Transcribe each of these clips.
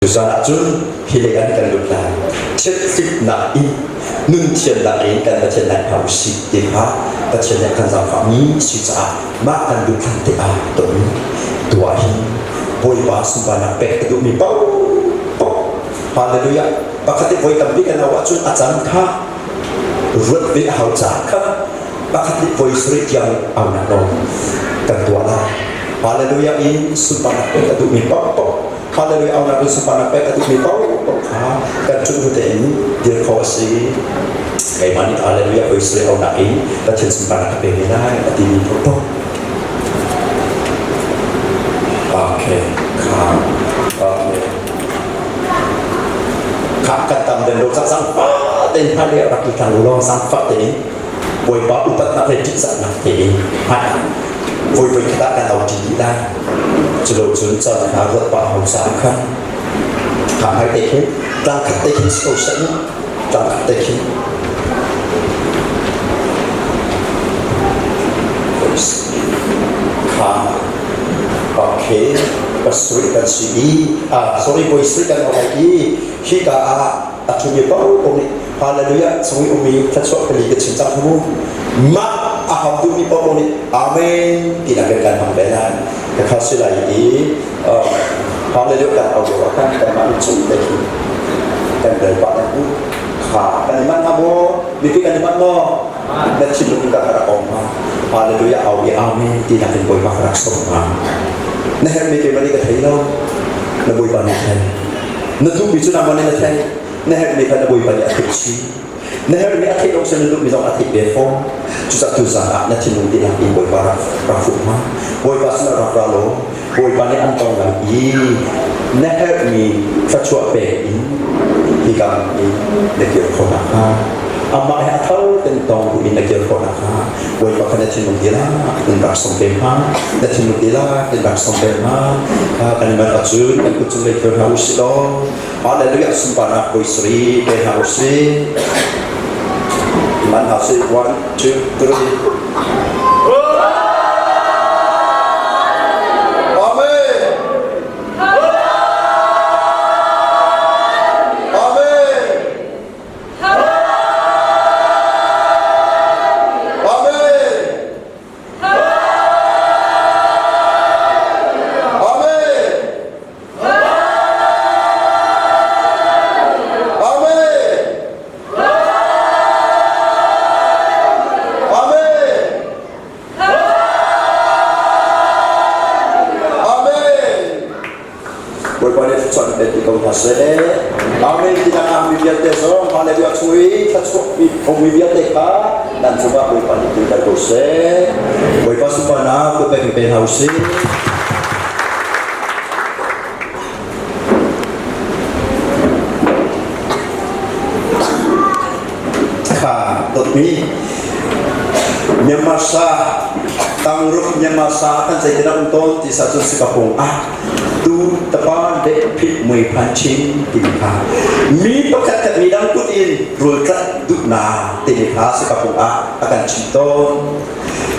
Tuzan ahcun hi lei ah kan lut lai. Chiatfitnak in nun thiannak in kan Pathian lai hna usih ti kha Pathian nih kan zaangfahmi si caah mah kan lut hlan te ah ton tuah hin Bawipa sunparnak pek a duhmi paohpaoh Hallelujah. Pakhat i voi tampi kan au ahcun a caan kha ruat ve a hau caah kha pakhat nih voi sarih tiang aunak nawl kan tuah lai. Hallelujah in sunparnak pek a duhmi paohpaoh Hallelujah aunak in sunparnak pek a duhmi paohpaoh kha kan ṭhut hnu tein dir khawh a si. Keimah nih Hallelujah voi sarih aunak in Pathian sunparnak ka pe ve lai a timi paohpaoh. Okay, kha. Okay. Kha kan tam den lo cang zangfah tein hmailei ah rak i tlang u law zangfah tein Bawipa upatnak le ṭihzahnak tein hmai ah voi voi khat ah kan au ṭi dih lai. Culo cun caan hna ruat pah hau caah khan kha hmai te khin tlang khat te khin si ko seh mu tlang khat te khin kha okay pasarih kan si i ah sorry voi sarih kan au lai i hika ah a ṭhumi paohpaoh nih Hallelujah chung i ummi thluachuah pali ka chim cang mu mah a ham duhmi paohpaoh nih Amen ti nak kan hmang ve lai ka kha si lai i Hallelujah kan au lio ah khan kanmah nih chung te khi kan rel pah nan u kha kan i manh hnga maw mipi kan i manh maw na thinlung ka rak ong hnga Hallelujah au i Amen ti nak in Bawipa ka rak sawm hnga na herhmi keimah nih ka thei lo na Bawipa nih thei na duhmi cu nangmah nih na theih na herhmi kha na Bawipa nih a theih chih na herhmi a theih lo sin na duhmi zong a theih ve fawn cucaah tuzaan ah na thinlung dihlak in Bawipa rak rak fuh hma Bawipa sinah rak ra law Bawipa nih an tong lai i na herhmi thluachuah pek in hika in na kir khawh nakhnga amah he a thar ten tong bu in na kir khawh nakhnga Bawipa kha na thinlung dihlak in rak sawm ve hma na thinlung dihlak in rak sawm ve hma kan man ahcun kan kut cung lei thil hna usih law Hallelujah sunparnak voi sarih pe hna usih man hna sih 1 2 3 Amen Amen Amen Amen Amen Amen Amen Bawipa nih thluachuah na pek ko hna seh. Amen tinak ah mi vialte zong hallelujah chung i thluachuah mi vialte kha nan cungah Bawipa nih tlunter ko seh. Bawipa sunparnak ku pek pe hna usih. Kha dawtmi Myanmar sa tangruk Myanmar sa kan zei ti um tawn ti sa cun sikapung ah tu tapa de phit mui phan chin ti kha mi pakhat khat mi dang kut in rul tlat duh na ti kha sikapung ah a kan chim tawn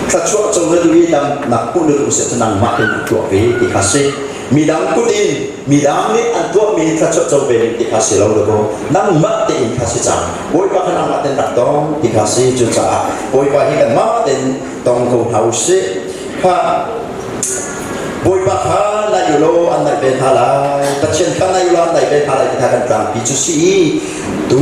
Thluachuah co na duh i damnak hmuh na duh si ahcun nangmah in an tuah ve ti kha si. Midang kut in midang nih an tuahmi thluachuah co ve ding ti kha si lo dakaw nangmah tein kha si cang. Bawipa kha nangmah tein rak dong ti kha si. Cucaah Bawipa hi kanmah tein dong ko hna u sih. Kha Bawipa kha naih u law an naih ve hna lai. Pathian kha naih u law an naih ve hna lai ti kha kan tlangpi cu si i tu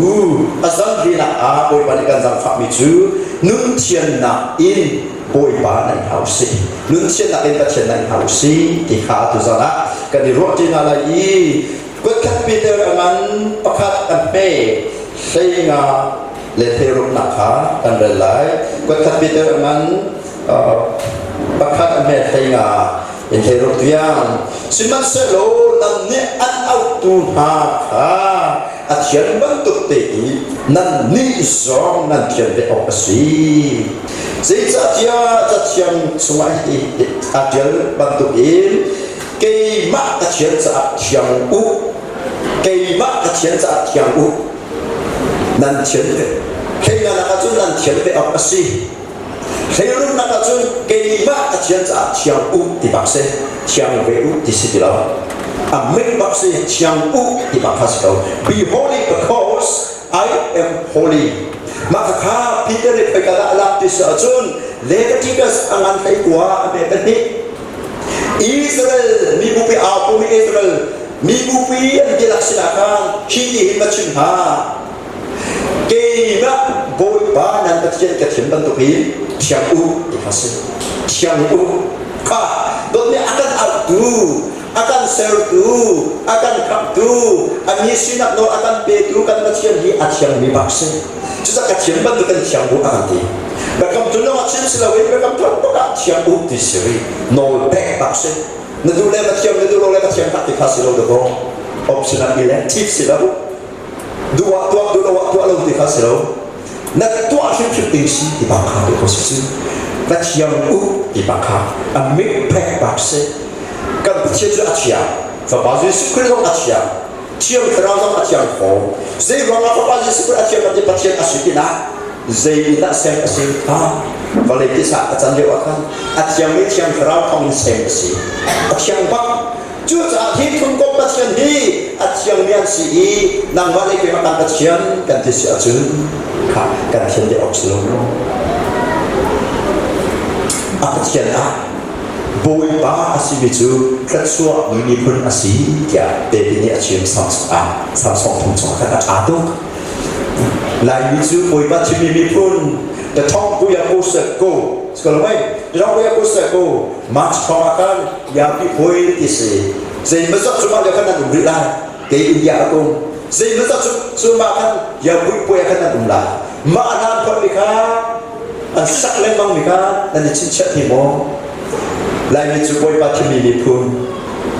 a zanrinak ah Bawipa nih kan zaangfahmi cu nun thiannak in Bawipa naih hna u sih. Nun thiannak in Pathian naih hna u sih ti kha tuzan ah kan i ruah ṭi hna lai i kutkhat Peter a ngan pakhat a hme hleinga le hleiruknak kha kan rel lai. Kutkhat Peter a ngan pakhat a hme hleinga in hleiruk tiang sihmanhsehlaw nan nih an auhtu hna kha a thian bantuk te i nan nih zong nan thian ve awk a si. Zeicahtiah Cathiang chungah hi aa ṭial bantukin keimah ka thian caah thiang u, keimah ka thian caah thiang u, nan thian ve. Hleinak ahcun nan thian ve awk a si. Hleirunnak ahcun keimah ka thian caah thiang u ti bak si, thiang ve u ti si ti lo. A mit bak si thiang u ti bak kha si ko. Be holy because I am holy. Mah kha Peter nih khoika dah a lak ti si ahcun Leviticus a ngan 19 a me pahnih Israel mibupi au pumi Israel mibupi an dihlak sinah khan hi ti hin va chim hna. Keimah Bawipa nan Pathian ka thim bantuk hi thiang u ti kha si. Thiang u kha dawtmi a kan auhtu, a kan sertu, a kan khamhtu, a mi sinak nawl a kan petu kan Pathian hi a thiangmi bak si. Cucaah ka thiam bantuk kan thiang u a kan ti. Biakam tlun lawngah chim si loin biakam thar bak ah thiang u ti si rih. Nawl pek bak si. Na duh le ka thiam, na duh lo le ka thiam hlah ti kha si lo dakaw. Optional elective si lo. Duh ah tuah, duh lo ah tuah lo ti kha si lo. Na tuah hrimhrim ding si ti bak kha ti ko si cu. Na thiam u ti bak kha a mit pek bak si. Kan Pathian cu a thiang. Fapa Jesuh Khrih zong a thiang. Thiang Thlarau zong a thiang fawn. Zei ruangah Fapa Jesuh Khrih a thiang kan ti Pathian a si pinah zei in dah sem a si kha vawlei tisa a can lio ah khan a thiangmi Thiang Thlarau thawng in sem a si. A thiang bak. Cucaah hi thumkomh Pathian hi a thiangmi an si i nangmah le keimah kan Pathian kan ti si ahcun kha kan thian deuh awk si lo maw? A Pathian ah Bawipa a simi cu thluachuah mi miphun a si tiah David nih a chim Samsung thong chungah khan a ṭha tuk. Laimi cu Bawipa chimmi miphun the thong kuya ko se ko sikolo mei the thong kuya ko se ko March thong ah khan yapi hoi ti si zei mazat cu mah lio khan nan um rih lai kei India ka um zei mazat cu cu mah khan yapui puai khan nan um lai mah nan phot mi kha an sak lengmang mi kha nan i chinchiah ti maw Laimi cu Bawipa thimmi miphun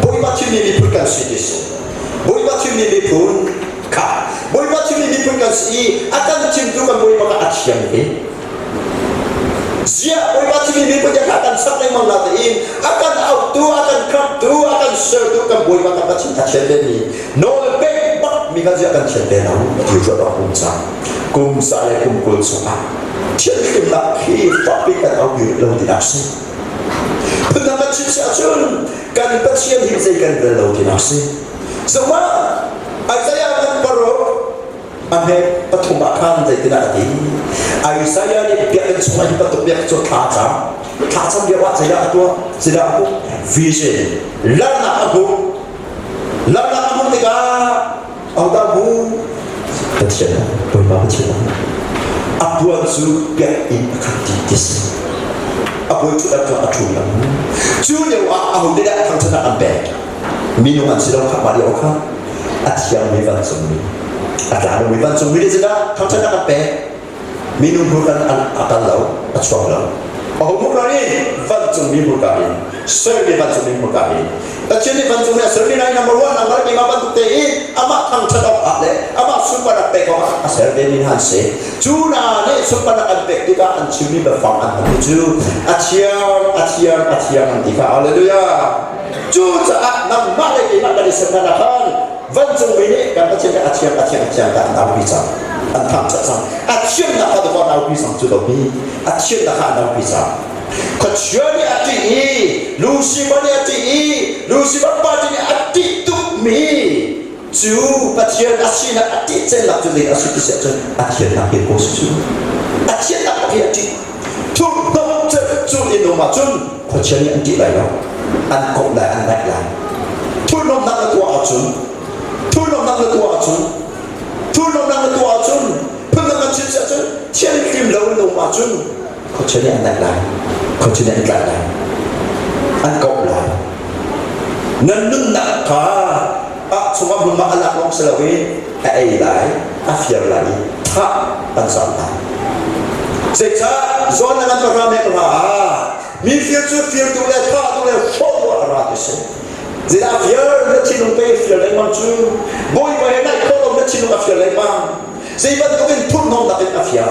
Bawipa thimmi miphun kan si ti si Bawipa thimmi miphun kha Bawipa thimmi miphun kan si i a kan thimtu kan Bawipa kha a thiang hi ziah Bawipa thimmi miphun kha kan sak lengmang na tein a kan auhtu a kan khamhtu a kan sertu kan Bawipa kan Pathian a thian ve mi nawl pek bak mi kha ziah kan thian ve lo ti ruat awk um cang kum sa le kum 20 chungah thianhlimnak hi fakpi kan au rih lo tinak si. Phundang kan chim si ahcun kan Pathian hi zei kan rel lo tinak si. Zohmah Isaiah kan paruk a hme pathum ah khan zeitinah a ti. Isaiah nih biakinn chungah hi bantuk biak cu thla cam. Thla cam lio ah zeidah a tuah? Zeidah a hmuh? Vision. Lalnak a hmuh. Lalnak a hmuh tikah Ahodah mu? Pathian Bawipa Pathian a puan cu biakinn a khat ti ti si. A bawi ṭhutdan cu a ṭhu lo. Cu lio ah ahote dah thangṭhatnak an pek? Minung an si lo kha mah lio kha a thiangmi vancungmi a tla lomi vancungmi nih zeidah thangṭhatnak an pek? Minung hmurka in a kal lo, a chuak lo. Aho hmurka in? Vancungmi hmurka in. Sermi vancungmi hmurka in. Pathian nih vancungmi a sermi hna in number one, number keimah bantuk tein amah thangṭhat awk ah le amah sunparnak pek awk ah a ser vemi hna an si. Cu hna nih sunparnak an pek tikah an chimmi biafang an hmanmi cu a thiang, a thiang, a thiang an ti kha. Hallelujah! Cucaah nangmah le keimah kan i ser hna khan vancungmi nih kan Pathian kha a thiang, a thiang, a thiang ta an aupi cang. An thangṭhat cang. A thiannak kha dawh an aupi cang cu lo hi. A thiannak kha an aupi cang. Khuachia nih a ṭih i Lucifer nih a ṭih i Lucifer party nih a ṭih tukmi cu Pathian a sinak a ṭih celnak cu zei a si ti si ahcun a thiannak hi ko si cu. A thiannak hi a ṭih. Thurhnawm cu in um ahcun khuachia nih an ṭih lai lo. An komh lai, an naih lai. Thurhnawmnak na tuah ahcun thurhnawmnak na tuah ahcun thurhnawmnak na tuah ahcun phundang kan chim si ahcun thianghlim lo in na um ahcun khuachia nih an naih lai. Khuachia nih an tlaih lai. An komh lai. Nan nunnak kha ah chungah hmunhma a lak lawng si loin a ei lai, a fir lai i thah an zam lai. Zeicah zawn na ngan ra mek ra mi fir cu firtu le thahtu le hrawhtu a ra ti si. Zeidah fir na thinlung pe fir lengmang cu Bawipa he naih khawh lo na thinlung a fir lengmang. Zei bantukin thurhnawmnak in a fir.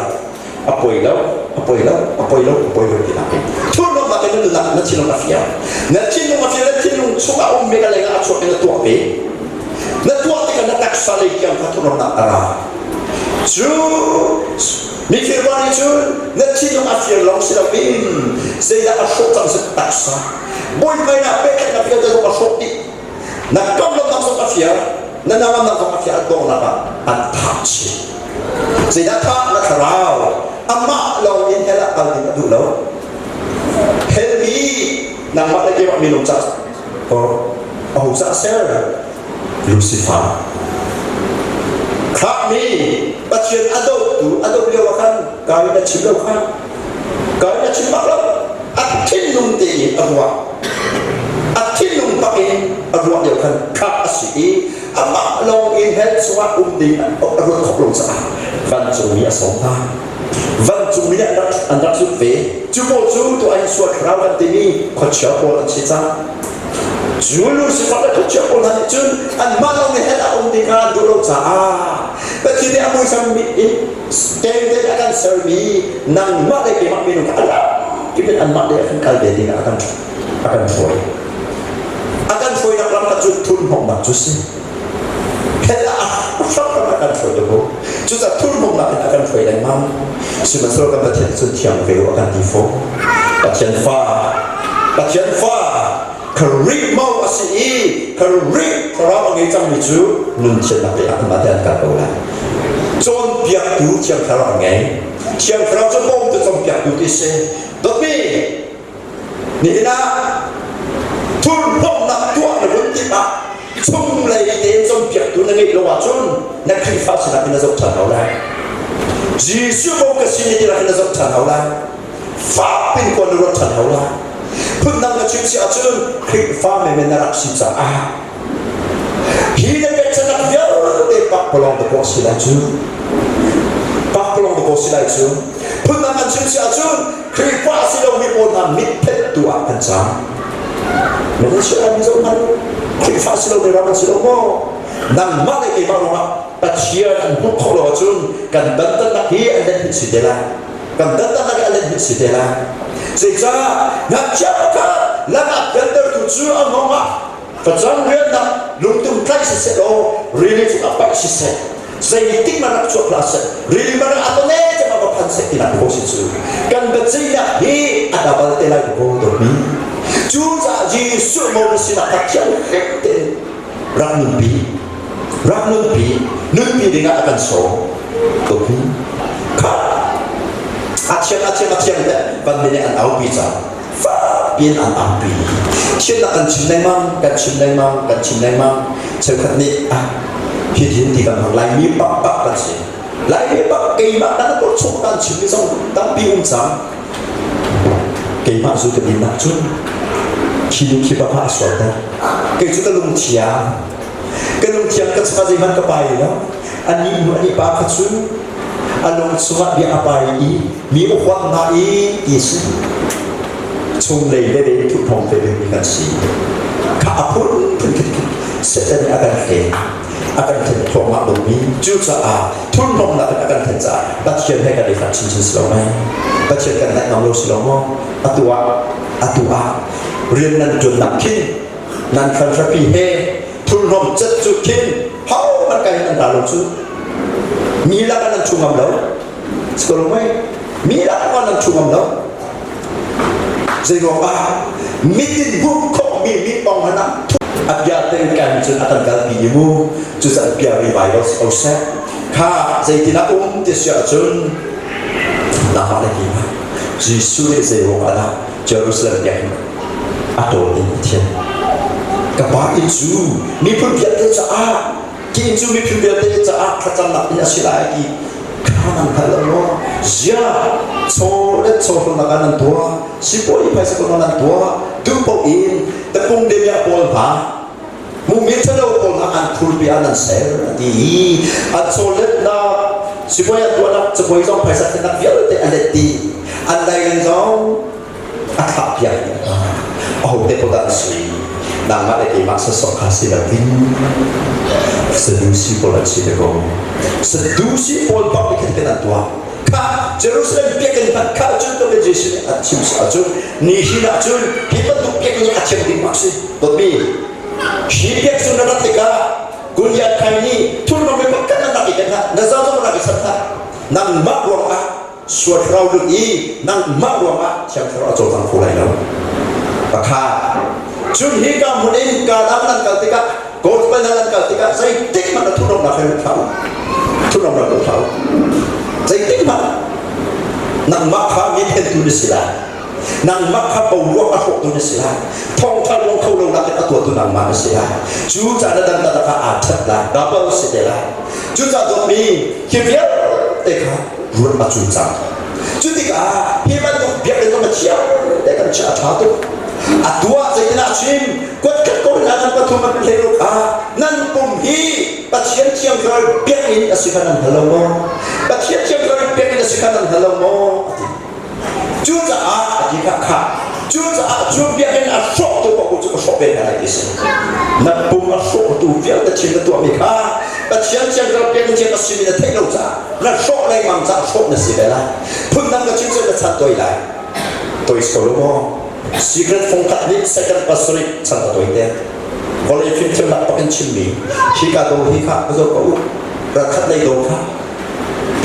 A poi lo, a poi lo, a poi lo, a poi lo ti nak in. Thurhnawmnak in na nunnak na thinlung a fir. Na thinlung a fir na thinlung chungah a ummi ka lengah a chuak in na tuah ve. Na tuah tikah na taksa lei tiang kha thurhnawmnak a ra. Cu mifir pa nih cun na thinlung a fir lawng si loin zeidah a hrawh cang si taksa. Bawipa inn ah pehtlaihnak vialte zong a hrawh dih. Na kamlawmnak zong a fir, na nangamnak zong a fir, an donghnak ah an thah chih. Zeidah thah? Na thlarau. Amah lawng in hell ah kal ding a duh lo. Hell mi nangmah le keimah minung ca or aho ca ser? Lucifer. Thlahmi Pathian a dohtu a doh lio ah khan Kain a chim lo kha. Kain a chim bak lo. A thinlung tein a ruah. A thinlung bak in a ruah lio khan thlah a si i amah lawng in hell chungah um ding a ruat khawh lo caah vancungmi a sawm hna. Vancungmi nih an rak zut ve. Cu pawl cu tuah in sual thlarau kan timi khuachia pawl an si cang. Cu Lucifer le khuachia pawl hna nih cun anmah lawng nih hell ah um ding kha an duh lo caah Pathian nih a muisam in kengten a kan sermi nangmah le keimah minung kha a lam kip in anmah le a kan kal ve ding ah a kan hruai. A kan hruainak lam kha cu thurhnawmnak cu si. Hell ah a hram a kan hruai tuk. Cucaah thurhnawmnak in a kan hruai lengmang. Sihmanhsehlaw kan Pathian cun thiang ve u a kan ti fawn. Pathian fa, Pathian fa, Khrih mo a si i Khrih thlarau a ngei cangmi cu nun thiannak lei ah anmah te an kal ko lai. Cawnpiaktu Thiang Thlarau a ngei. Thiang Thlarau cu bawmtu cawnpiaktu ti si. Dawtmi, Nihin ah thurhnawmhnak tuah na vun tikah chunglei tein cawnpiaktu na ngeih lo ahcun na Khrihfa sinak in na zoh ṭhan hau lai. Jesuh ko ka si ni ti in na zoh ṭhan hau lai. Fak pin kuan na ruat ṭhan hau lai. Phundang na chim si ahcun Khrihfa menmen na rak si caah hi na pekchannak vialte pakpalawng dakaw a si lai cu. Pakpalawng dakaw si lai cu. Phundang kan chim si ahcun Khrihfa a si lomi pawl hna mitphettu ah kan cang. Malaysia ram zoh hmanh Khrihfa si lomi ram an si lo maw? Nangmah le keimah ruangah Pathian an hmuh khawh lo ahcun kan dantatnak hi an let hnik si te lai. Kan dantatnak hi an let hnik si te lai. Zeicah ngakchia pakhat langak piantertu cu a hngawng ah facang riannak lungtum tlaih siseh law rili cungah paih siseh zeitik man rak chuak hlah seh rili man a tone cem va phan seh tinak ko si cu kan biaceihnak hi a dabal te lai ko dawtmi cu caah Jesuh mo na sinah Pathian hrim tein rak nunpi rak nunpi nunpi dingah a kan sawm dawtmi kha a thiang a thiang a thiang te van mi nih an aupi cang fakpi in an aupi. Thiannak kan chim lengmang, kan chim lengmang, kan chim lengmang. Cheukhat nih ah hitin ti kan hmang Laimi pakpak kan si. Laimi pak keimah kan kor chung kan chim mi zong tampi um cang. Keimah zu ka din nak cun khi nu khi pa kha a sual ter. Kei cu ka lung thiang. Ka lung thiang ka chungah zeihmanh ka pai lo. Anih nu anih pa kha cu a lung chungah bia a pai i mi uhuat hna i ti si chunglei veve in thuhthawng veve mi kan si kha a phunphun khin khin Satan nih a kan hlen a kan hlen thluahmah lomi cucaah thurhnawmnak in a kan hlen caah Pathian he kan i hlat chinchin si lo mei Pathian kan naih ngam lo si lo maw atu ah atu ah rian nan ṭuannak khin nan hranhrapi he thurhnawm cet cu khin ho man kai nan ra lo cu mi lakah nan ṭhu ngam lo si mei mi lakah nan ṭhu ngam lo zei ruangah mitin hmuh khawhmi mi pong hmanh ah a bia tein kan cun a kan kalpi i mu cucaah bia revival si ko seh kha zeitinah um ti si ahcun nangmah le keimah Jesuh nih zei ruangah dah Jerusalem biakinn a tawl in Pathian ka pa inn cu miphun vialte caah ki inn cu miphun vialte caah thlacamnak inn a si lai ti kha nan hngal lo maw zia chaw le chaw hlawnak ah nan tuah sipuai phaisa kong nan tuah duh paoh in tapung demiah pawl hna mumi ṭhalo pawl hna an phurpi ah nan ser a ti i an chawletnak sipuai an tuahnak cabuai zong phaisa thlennak vialte a let dih an lailen zong a thlah piak dih hna ahote ko dah an si nangmah le keimah sasawh kha si lo ding Sadusi pawl an si te ko Sadusi pawl bak nih khan kan an tuah kha Jerusalem biakinn hmanh kha cun to Jesuh nih a chim si ahcun nihin ahcun hi bantuk biakinn a thiang ding mak si dawtmi hi biak cu na rat tikah Goliath khai nih thurhnawm mi pakhat nan rak i ken hlah na za zong rak i sat hlah nangmah ruangah sual thlarau lut i nangmah ruangah thiang thlarau a cawlcang kho lai lo. Pakhat. Cun hika hmun in Kanaan nan kal tikah gospel nan kal tikah zeitik hmanh na thurhnawmnak he lut hlah u. Thurhnawmnak lut hlah u. Zeitik hmanh nangmah kha mi phentu na si lai. Nangmah kha boruak a hrawhtu na si lai. Thawngtha luang kho lo nakin a tuahtu nangmah na si lai. Cu caah na dantat kha aa ṭhat lai. Double si te lai. Cucaah dawtmi hi vialte kha ruat a cu cang. Cu tikah hi bantuk biakinn zong a thiang te kan chiah a ṭha tuk. A tuah zeitinah chim kuatkhat ko hna nan pathum an hlei ruk ah nan pum hi Pathian Thiang Thlarau biakinn a si kha nan hngal lo maw? Pathian Thiang Thlarau biakinn a si kha nan hngal lo maw? A ti. Cucaah a ti kha kha cucaah cu biakinn a hrawktu paoh cu ka hrawk ve hna lai ti si. Na pum a hrawktu vialte thil na tuahmi kha Pathian Thiang Thlarau biakinn thiang a simi na theih lo caah na hrawh lengmang caah hrawh na si ve lai. Phundang ka chim cu na chan toi lai. Toi ko lo maw? Secret fungkhat nih second pasarih chan a toi te. Vawlei fimthiamnak bak in chimmi hika do hi kha va zoh ko u. Ralkhat lei do kha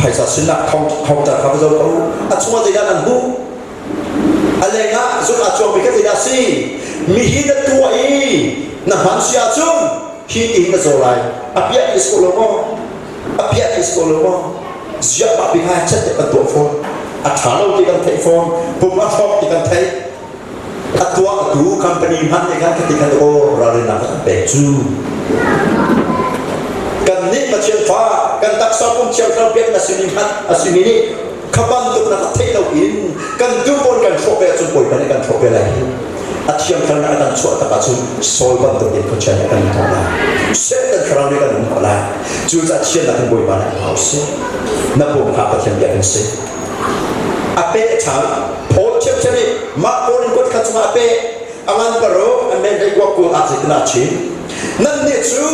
phaisa sinnak counter kha va zoh ko u. A chungah zeidah nan hmuh? A lengah zung aa cuangmi kha zeidah a si? Mihi na tuah i na hman si ahcun hi ti na zaw lai. A piah ti si ko lo maw? A piah ti si ko lo maw? Ziah mah bia kha chet kan tuah fawn. A ṭha lo ti kan theih fawn. Pum a hrawk ti kan theih. A tuah tu company hmanh nih khan khati khan aw ralrinnak kan pek cu. Kan nih Pathian fa kan taksa pum thiang thlarau pek na simi hmanh a simi nih kha bantuk na ka theih lo in kan duh pawn kan hrawh ve ahcun Bawipa nih kan hrawh ve lai. A thiang thlarau nih a kan chuah tak ahcun Saul bantuk in khuachia nih kan hnawh lai. Satan thlarau nih kan hnawh lai. Cucaah thiannak in Bawipa nih hau sih. Na pum kha Pathian biakinn si. A peh ṭhan. Paul ṭhiamṭhiam nih mah Korin kuat kha cungah a peh. A ngan paruk a men hlei kua kul ah zeitin ah chim. Nannih cu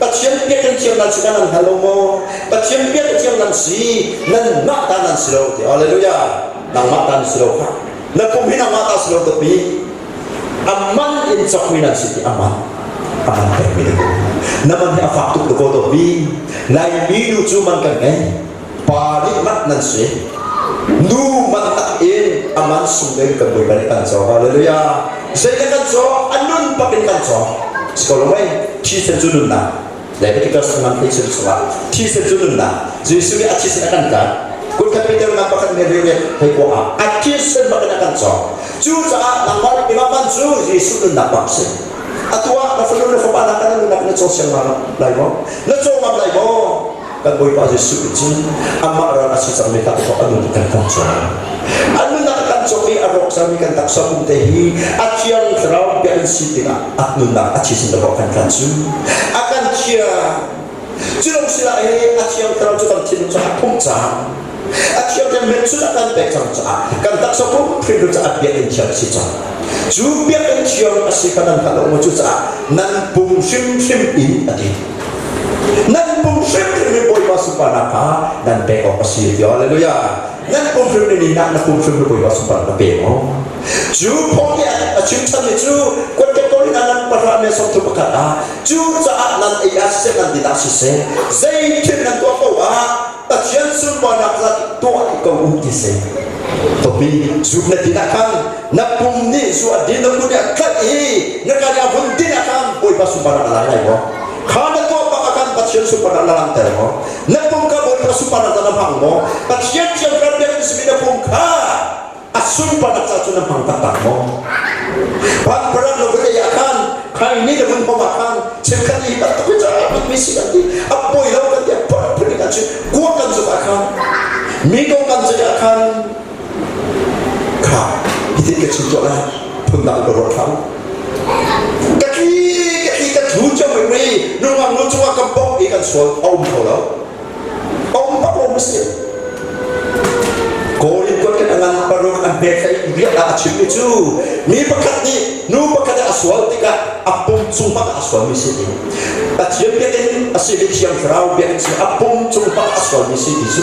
Pathian biakinn thiang nan si kha nan hngal lo maw? Pathian biakinn thiang nan si, nanmah ta nan si lo ti. Hallelujah. Nangmah ta nan si lo kha. Na pum hi nangmah ta si lo tapi a man in cawkmi nan si ti a man a man pekmi na na man hi a fak tuk ko dawtmi Laimi nu cu man kan ngei pa nih mat nan si nu man tak in a man sung ding kan Bawipa nih kan cawk hallelujah zei kan kan cawk a nun bak in kan cawk si ko lo mei thisen cu nunnak Leviticus ngan thisen chungah thisen cu nunnak Jesuh nih a thisen a kan tlan kutkhat Peter ngan pakhat me rian hei ko ah a thisen bak in a kan cawk cucaah nangmah le keimah man cu Jesuh nunnak bak si atu ah na fanu na fapa na kan nunnak na caw siang lai maw na caw ngam lai maw kan Bawipa Jesuh nih cun amah ral a si cangmi kha a nun kan kan cawk a nunnak kan cawk i a rawk cangmi kan taksa pum te hi a thiang thlarau bia in si tikah a nunnak a thisen le kan kan cu a kan chia cu lo si lai a thiang thlarau cu kan thinlung cu a phung cang a thiang thlarau met a kan pek cang caah kan taksa pum hrimhrim cu a biakinn thiang a si cang cu biakinn thiang a si kha nan hngalh lo cucaah nan pum hrimhrim in a ti nan pum hrimhrim in Bawipa sunparnak kha nan pek awk a si ti hallelujah nan pum hrimhrim in na pum hrimhrim Bawipa sunparnak na pe maw cu phung nih a chim ṭhanmi cu kuatket ko in nan pahra me sawmthum pakhat ah cu caah nan ei ah siseh nan din ah siseh zei thil nan tuah ko ah Pathian sunparnak zat tuah ko u ti si topi zuk na din ah khan na pum nih zu a din na kut nih a tlaih i na ka nih a vun din ah khan Bawipa sunparnak a lang lai maw kha na tuah bak ah khan Pathian sunparnak na langter maw na pum kha Bawipa sunparnak na hmang maw Pathian thiang thlarau biakinn simi na pum kha a sunparnak ca cu na hmang taktak maw Panparan lo vun ei ah khan khai ni na vun hom ah khan cheukhat i bantuk hi ca mi si kan ti a poi lo kan ti a phun kan chim kuak kan zuk ah khan mi kong kan ceih ah khan kha hitin ka chim tuah lai phundang ka ruat hlah ka tli ka tli ka thu cio mi nungak nu cungah ka bok i kan sual a um kho lo A um bak lo si. Kawl in kuat kan ngan paruk an pek hlei riak ah a chimmi cu mi pakhat nih nu pakhat a sual tikah a pum cung bak a sualmi si ti. Pathian biakinn a si mi Thiang Thlarau biakinn si a pum cung bak a sualmi si ti cu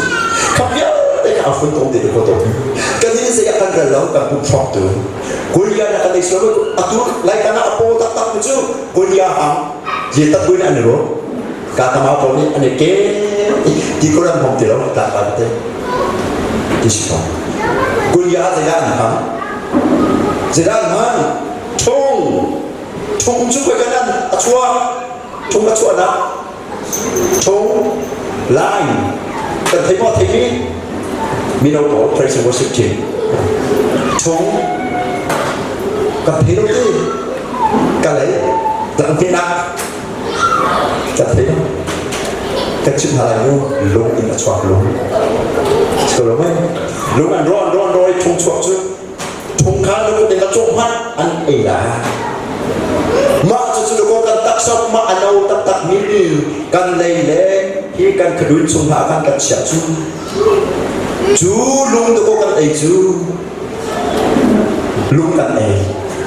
kha vialte kha a funtom ti ko to. Kan nih zei ah kan rel lo kan pum hrawk tu. Kulia na kan ei sual atu lai kana a paw taktak mi cu kulia hang ye tat buin an ro. Katama pawl nih an i kem i ti ko ram hmang ti lo tlangval te ti si ko. Kunya ah zeidah an hmang? Zeidah an hmang? Ṭhung. Ṭhung cu khoi kan a chuak. Ṭhung a chuahnak ṭhung line kan thei maw theimi mino pawl praise and worship team ṭhung kan thei lo ti ka lei tlangpinak kan thei lo kan chimh hna lai mu lung in a chuak lung ko lo mei lung an ro an ro an ro i ṭhung chuak cu Ṭhung kha na kut in a cawh hmanh an ei lai. Mah cucu dakaw kan taksa mah a no taktak mi kan lei le hi kan khadun chung hna khan kan chiah cu. Cu lung dakaw kan ei cu lung kan ei.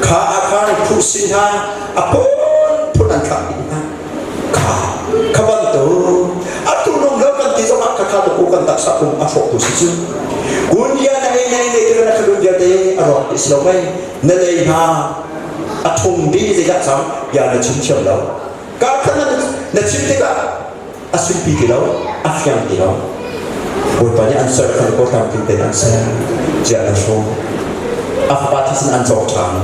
Kha a khan phuhsi hna a phunphun an thlak dih hna. Kha kha bantuk atu nung lo kan ti zongah kha kha tu kan taksa pum a hrawk tu si cu kun bia na ei na ei nei na khadun vialte a rawk ti si lo mei na lei hna a thung dih zeidah cang bia na chim thiam lo ka khan na chim tikah a sungpi ti lo a fiang ti lo Bawipa nih an ser khan ko tlamtling tein an ser ziah na hrawm a fapa thisen an cawk ṭhan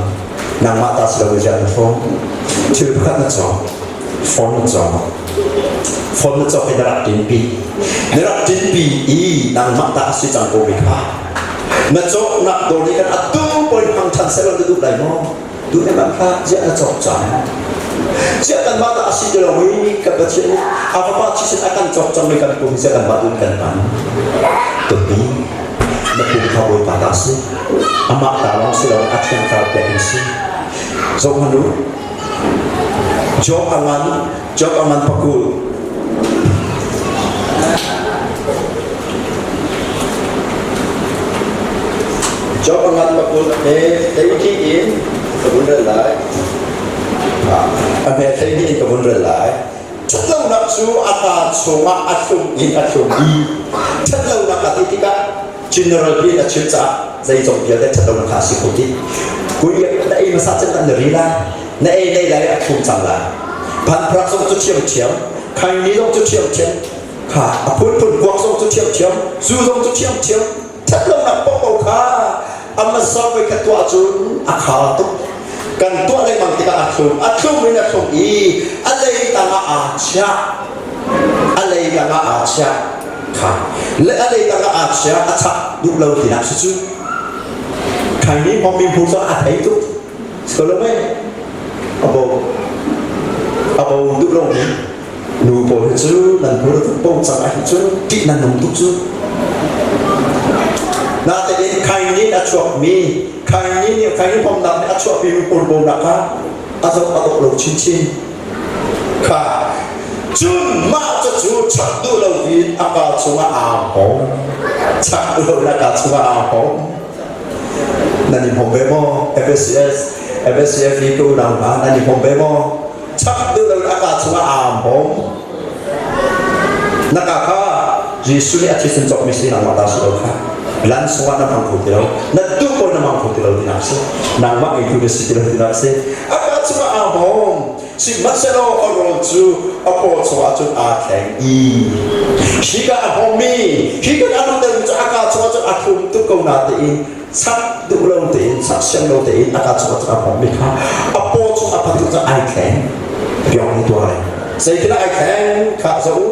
nangmah ta si lo ziah na hrawm thil pakhat na cawk phone na cawk phone na cawk i na rak ṭinpi na rak ṭinpi i nangmah ta a si cang ko mi kha na cawknak dawr nih khan atu point hmang ṭhan seh law na duh lai maw Tu ne bang kha ziah na cawk cang? Ziah kanmah dah a si ti lo i kan Pathian nih a fapa thisen a kan cawk cang mi kan pum ziah kanmah tu kan hman? Tupi na pum kha Bawipa ta si. Amah ta lawng si lo a thiang thlarau pek in si. Zoh hmanh u. Job a ngan, Job a ngan pakul. Job a ngan pakul he hleihnih in ka vun rel lai. A hme hleihnih in ka vun rel lai. Ṭhatlonak cu a kaa chungah a thlum in a thlum i ṭhatlonak a ti tikah general in a chim caah zeizong vialte ṭhatlonak kha a si kho ti. Kui na ei hmasa cem na ri lai. Na ei nei lai a thlum cang lai. Phanprak zong cu ṭhiamṭhiam, khaini zong cu ṭhiamṭhiam, kha a phunphun kuak zong cu ṭhiamṭhiam, zu zong cu ṭhiamṭhiam, ṭhatlonak paohpaoh kha a hmasa voikhat tuah cun a kha tuk. Kan tuah lengmang tikah a thlum, a thlum in a thlum i a lei tangah aa chiah. A lei tangah aa chiah. Kha le a lei tangah aa chiah, a chak duh lo tinak si cu. Khaini hmawmi hmu cu a thei tuk. A bo a bo duh lomi nu pawl hi cu nan hmur bo cang ah hin cun ṭih nan nung tuk cu. Natein khaini a chuakmi khaini nih khaini pomnak nih a chuahpi mi hmurbonak kha a zoh a dawh lo chinchin. Kha cun mah cu chak duh lo in a kaa chungah aa hong. Chak duh lo in a kaa chungah aa hong. Nan i hmawm ve maw? FSCS, FSCF i ka unau hna nan i hmawm ve maw? Chak deuh lo in a kaa chungah aa hmawm. Na ka kha Jesuh nih a thisen cawkmi si nangmah ta si lo kha. Lan sungah na hmang kho ti lo. Na duh pawl na hmang kho ti lo tinak si. Nangmah ngeitu na si ti lo tinak si. A kaa chungah aa hmawm. Sihmanhsehlaw a rawl cu a paw chungah cun aa thleng i hika a hmawmmi hi kan a luhtermi cu a kaa chungah cun a thlum tuk ko natein chak duh lo tein chak siang lo tein a kaa chungah cun a hmawmmi kha a paw chung a phat cun ai thleng piong ni tuar zeitinah ai thleng kha zoh u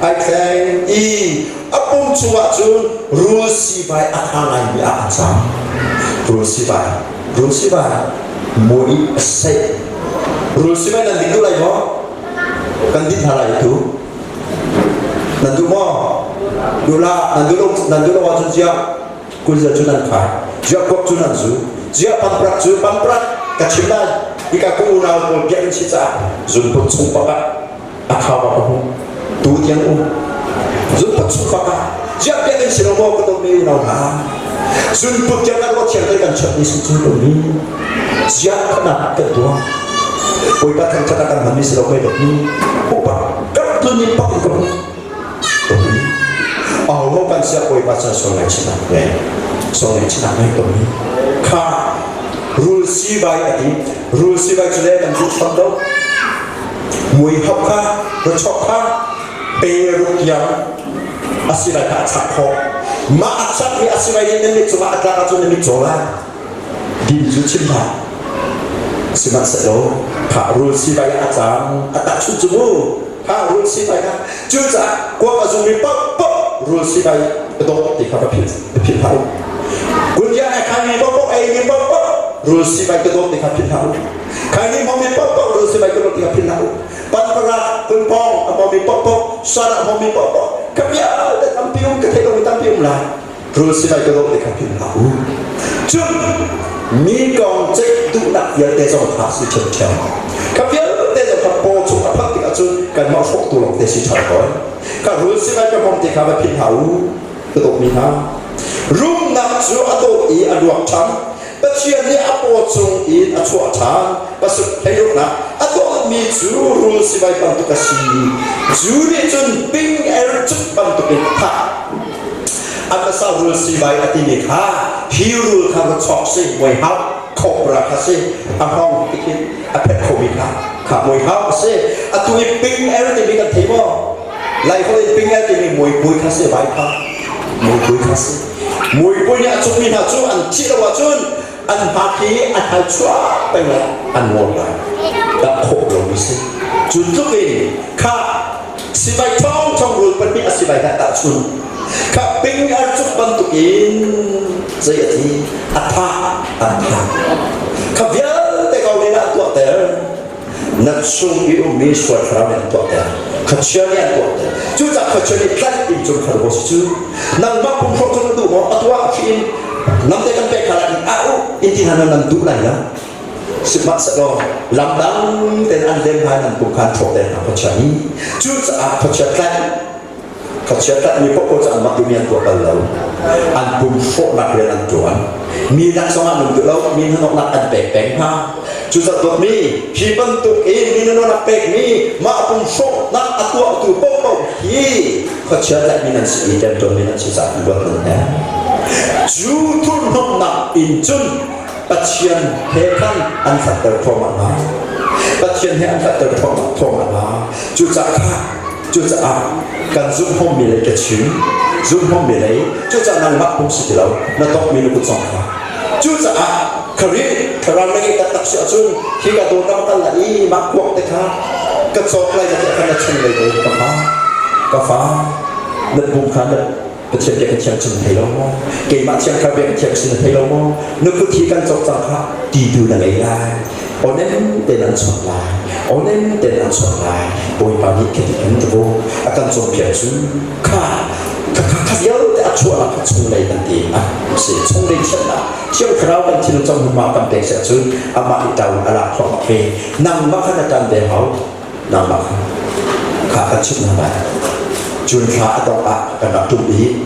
ai thleng i a pum chungah cun rul sivai a ṭha ngaimi ah a cang. Rul sivai, rul sivai, mui a seih. Rul sivai nan ding duh lai maw? Kan din hna lai tu. Nan duh maw? Duh lah, nan duh lo, nan duh lo ahcun ziah kunza cu nan khai, ziah kuak cu nan zu, ziah pamprak cu pamprak ka chim lai. Hika ka unau pawl biakinn si caah zunput chung pakhat a kha ba ka hmu tu tiang um zunput chung fak ah ziah biakinn si lo maw ka dawtmi unau hna zunput tiang kan ruat thiang kan chat ni cu mi ziah khanak kan tuah Bawipa thangthat ah kan hmanmi si lo mei dawtmi upa kan tun in pak in ka hmu aho kan siah Bawipa chan sual ngai chinak ngai sual ngai chinak ngai ko mi kha rul sivai a ti rul sivai cu le kan duh tham do Mui hop kha rochok kha pe ruk tiang a si lai kha a chak khawh. Mah a chakmi a si lai i na mit cungah a tlak ahcun na mit caw lai. Din cu chim hlah. Sihmanhsehlaw Kha rul sivai a cang a tahchunh cu mu. Kha rul sivai kha cucaah kuak a zungmi paohpaoh rul sivai a dawt ti kha va philh philh hlah u. Kunja a khaimi paohpaoh eimi paohpaoh rul sivai ka dawt ti kha philh hlah u. Khaini hmawmi paohpaoh rul sivai ka dawt ti kha philh hlah u. Panpara kunpawng a hmawmi paohpaoh sar a hmawmi paohpaoh ka vialte tampi um ka theih lomi tampi um lai. Rul sivai ka dawt ti kha philh hlah u. Cun mi kong ceih duhnak vialte zong kha si ṭhiamṭhiam. Kha vialte zong kha paw chung a phak tikah cun kanmah hrawktu lawng te si ṭhan tawn. Kha rul sivai ka hmawm ti kha va philh hlah u. Ka dawtmi hna. Rumnak cu a dawt i a luak ṭhan. Pathian nih a paw chung in a chuah ṭhan. Pasuk hleiruknak a dawtmi cu rul sivai bantuk a si. Cu nih cun ping er cuk bantukin a thah. A hmasa rul sivai a timi kha hi rul kha va chawk si muai hau cobra kha si a hngawng tikhin a phet khomi kha kha muai hau a si. Atu i ping er timi kan thei maw? Laiholh in ping er timi muipui kha si vai kha muipui kha si. Muipui nih a cukmi hna cu an thih lo ahcun an hmak hi an hal chuah peng lai an ngol lai. Dah khawh lomi si. Cu tluk in kha sivai ṭhawng ṭhawng rul pahnih a sivai hna tahchun kha ping ar cuk bantukin zei a thi a tha an tha kha vialte ko nih an tuahter na chung i ummi sual thlarau nih an tuahter khuachia nih an tuahter cucaah khuachia nih tlaih in cun kha si cu nangmah pum hrawk cun na duh maw a tuah khi in namte kan pek hna lai in a u in ti hna nan duh lai lo Sihmanhsehlaw lam dang tein an lem hna nan pum kha an hrawk hna khuachia nih. Cucaah khuachia tlaih khuachia tlaihmi paohpaoh cu anmah duhmi an tuah bal lo. An pum hrawhnak rian an ṭuan. Mi lak zongah an um duh lo, mi hnahnawhnak an pek peng hna. Cucaah dawtmi, hi bantuk in mi hnahnawhnak pekmi mah pum hrawhnak a tuahtu paohpaoh hi khuachia tlaihmi nan si i ṭemṭawnmi nan si caah luat nan herh. Cu thurhhnawmhnak in cun Pathian he khan an hlanter thluahmah hna. Pathian he an hlanter thluahmah thluahmah hna. Cucaah kha cucaah kan zumhawmmi lei ka chim zumhawmmi lei cucaah nangmah pum si ti lo na tawkmi na kut zong kha cucaah Khrih thlarau na ngeih taktak si ahcun hi ka dawt ram kal la i mah kuak te kha ka cawk lai na ti khan na chung lei te ka fa ka fa na pum kha na Pathian bia ka thiang cun thei lo maw? Keimah thiang kha bia ka thiang sin na thei lo maw? Na kut hi kan cawk cang kha ti tu na ngei lai. Onem tein an chuak lai. Onem tein an chuak lai. Bawipa nih ka ti kan tabo a kan cawnpiak cu kha kha kha kha vialte a chuahnak kha chunglei kan ti a si chunglei thiannak thiang thlarau kan thinlung cang hmunhma kan pek si ahcun amah i ṭau a lak thluahmah ve nangmah kha na ṭan ve hau nangmah kha kha kan chimh hna lai June thla a dongh ah kan rak ṭum i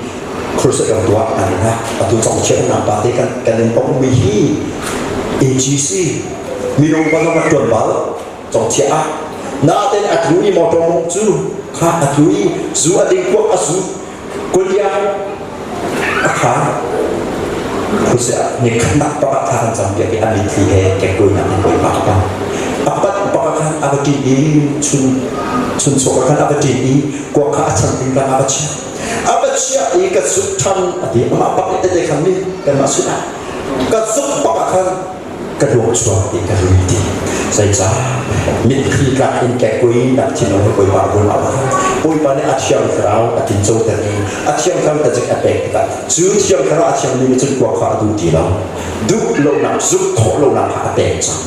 crusade kan tuah kan in atu cong chiah nang pa te kan kan in mi hi AGC minung kan rak ṭuan bal cong chiah ah naten a tlu i motor mong cu kha a tlu i zu a ding kuak a zu kulia a kha khusia ni khatnak pakhat kha kan cam piak i a mitthli he kekkuinak in bawipa a pang a pat pakhat khan a va ṭin i chun chun chok khan a va ṭin i kuak kha a chan ding khan a va chiah a va chiah i ka zuk ṭhan a ti amah pak i tete khan nih kanmah sinah ka zuk bak ah khan ka ruak chuak ti ka ri ti zeicah mitthli tlak in kekui nak thinlung he bawipa vun a bawipa nih a thiang thlarau a tin coter i a thiang thlarau tazik a pek tikah cu thiang thlarau a thiang mi cun kuak kha a duh ti lo duh lonak zuk khawh lonak kha a pek cang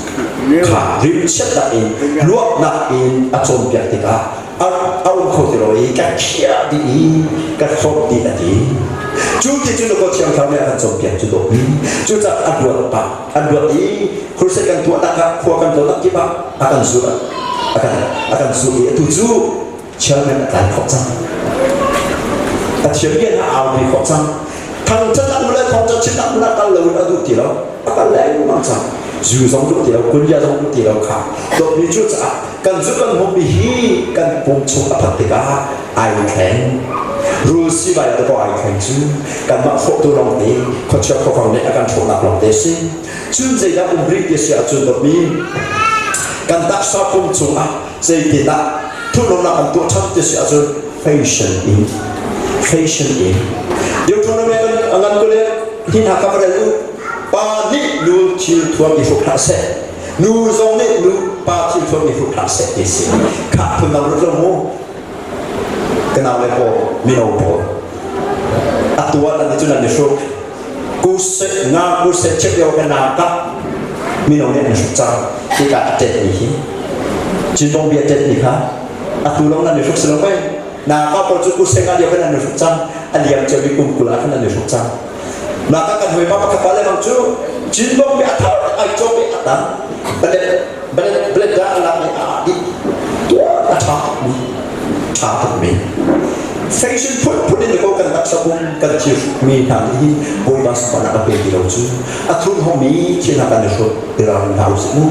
kha rimchiatnak in luaknak in a cawnpiak tikah a um kho ti lo i ka khiah dih i ka hlawt dih a ti cu ti cu ko thiang thlarau nih a kan cawnpiak cu dawt mi cucaah a luat pah a luat i crusade kan tuahnak ah khua kan tlawnnak kip ah a kan zulh a kan a kan zulh i atu cu chairman a tlai khawh cang Pathian bia na aupi khawh cang thangṭhatnak le thawngṭha chimnak hmun ah kal lo in a duh ti lo a kal lengmang cang zu zong duh ti lo kunya zong duh ti lo kha dawtmi cu caah kan zu kan hmumi hi kan pum chung a phak tikah ai thleng rul sivai te ko ai thleng cu kanmah hrawhtu lawng te khuachia khuafang nih a kan hrawhnak lawng te si cun zeidah um rih ti si ahcun dawtmi kan taksa pum chungah zeitindah thurhnawmnak kan tuah ṭhan ti si ahcun fashion in fashion in Deuteronomy kan ngan ko le hi hna ka rel u pa nih nu thil thuam i hruk hlah seh nu zong nih nu pa. Pa thil thuam i hruk hlah seh ti si. Khah phun dang rut lo mu. Ka nau le pawl, mino pawl. Atu ah nan cu nan i hruk. Kuse nga kuse chek lio ka na ka mino nih an hruk cang. Hika a tet mi hi. Cinbong bia tet mi kha atu long nan i hruk si lo mei. Na ka pawl cu kuse nga lio khan an i hruk cang. A liam cio mi kum 20 ah khan an i hruk cang. Mah ka kan hawipa pakhat pa le bang cu Cinbong bia a thar ai cawk i a tang. Balet balet balet dah a lak i a ah dih. Tuah a ṭha tukmi ṭha tukmi. Fashion phunphun in ko kan taksa pum kan thil mi hna nih hin Bawipa sunparnak a pe ti lo cu a thurhnawmmi thil hna kan i hrut i ralring hna usih mu.